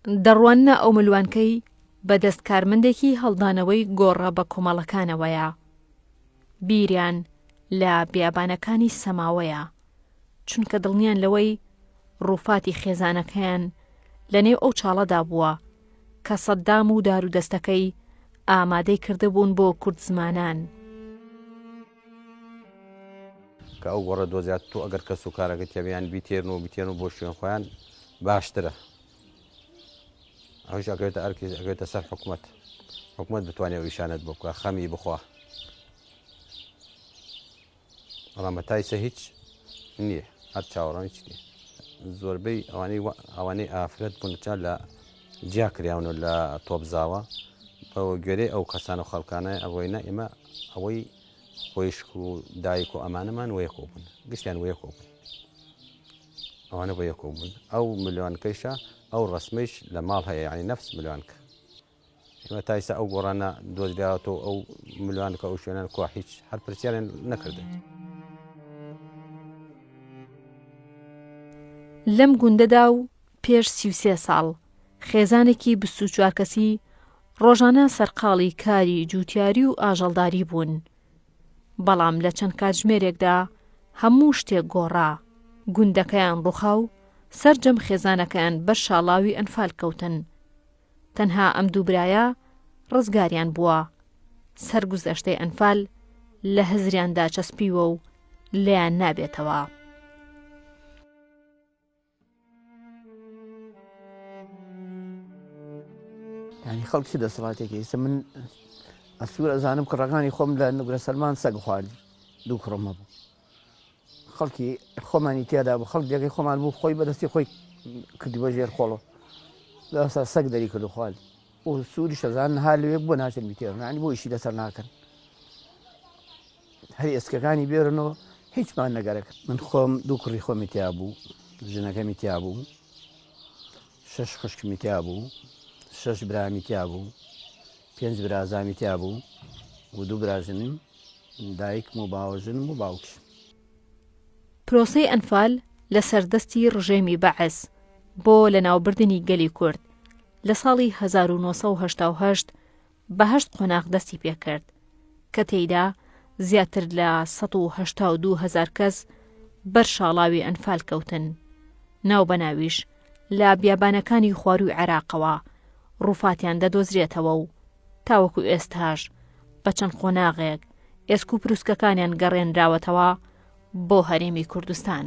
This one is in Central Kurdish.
دەڕواننە ئەو ملوانکەی بە دەست کارمەندێکی هەڵدانەوەی گۆڕە بە کۆمەڵەکانەوەیە. بیریان لە بیابانەکانی سەماوەیە، چونکە دڵنیان لەوەی ڕووفاتی خێزانەکەیان لە نێو ئەو چاڵەدا بووە کە سەددام و دارودەستەکەی ئامادەی کردبوون بۆ کوردزمانان. کە ئەو گۆڕە دۆزیات تۆ ئەگەر کەس و کارەکە تێبیان بیتێرن و بیتێن و بۆ شوێن خۆیان باشترە ئەوش ئەکەوێتە ئەرکی ئەکەوێتە سەر حکومت حکومت بتوانێت ئەو ئیشانەت بۆ بکە خەمی بخوا بەڵام بە تایسە هیچ نییە هەر چاوەڕوان هیچ نییە زۆربەی ئەوانەی ئەوانەی ئافرەت بوون چا لە جیا کراون و لە تۆپزاوە بەوە گوێرەی ئەو کەسان و خەڵکانە ئەوەی نە ئێمە ئەوەی خۆیشک و دایک و ئەمانەمان وەیەکۆ بوون گشتیان وەیەکۆ بوون ئەوانە بە یەکۆ بوون ئەو ملیۆنکەیشە ئەو ڕسمەیش لە ماڵ هەیە یعنی نفس ملیۆنکە ئێمە تا ئیستا ئەو گۆڕانە دۆزراوەتەوە ئەو ملوانکە ئەو شوێنان کوا هیچ هەر پرسیاریان نەکردن. لەم گوندەدا و پێش 33 ساڵ خێزانێکی 24 کەسی ڕۆژانە سەرقاڵی کاری جووتیاری و ئاژەڵداری بوون. بەڵام لە چەند کاتژمێرێکدا هەموو شتێک گۆڕا، گوندەکەیان ڕووخا و سەرجەم خێزانەکەیان بەر شاڵاوی ئەنفال کەوتن. تەنها ئەم دوو برایە ڕزگاریان بووە. سەرگوزەشتەی ئەنفال لە هزریاندا چەسپیوە و لێیان نابێتەوە. یانی خەڵک چ دەسەڵاتێکی ئێستا من ئەسوور ئەزانم کوڕەکانی خۆم لە نوگرە سەلمان سەگ خواردی دوو کوڕم هەبوو خەڵکی خۆمانی تێدا بوو خەڵک جێگەی خۆمان بوو خۆی بەدەستی خۆی کردی بە ژێر خۆڵۆ لەسا سەگ دەری کرد و خوارد و سووری شەزان ها لەوێ بۆ ناچن بیتێرنانی بۆ ئیشی لەسەر ناکەن هەر ئێسکەکانی بێرنەوە هیچمان نەگەرەک من خۆم دوو کوڕی خۆمی تیا بوو ژنەکەمی تیا بوو شەش خوشکمی تیا بوو شەش برامی تیا بوو پێنج برازامی تیا بوو و دوو براژنم دایکم و باوەژنم و باوکشم. پرۆسەی ئەنفال لەسەر دەستی ڕژێمی بەعس بۆ لەناوبردنی گەلی کورد لە ساڵی 1988 بە هەشت قۆناغ دەستی پێکرد کە تێیدا زیاتر لە 182 هەزار کەس بەر شاڵاوی ئەنفال کەوتن ناوبەناویش لە بیابانەکانی خوارووی عێراقەوە ڕووفاتیان دەدۆزرێتەوە و تاوەکو ئێستاش بە چەند قۆناغێک ئێسک و پروسکەکانیان گەڕێنراوەتەوە بۆ هەرێمی کوردستان.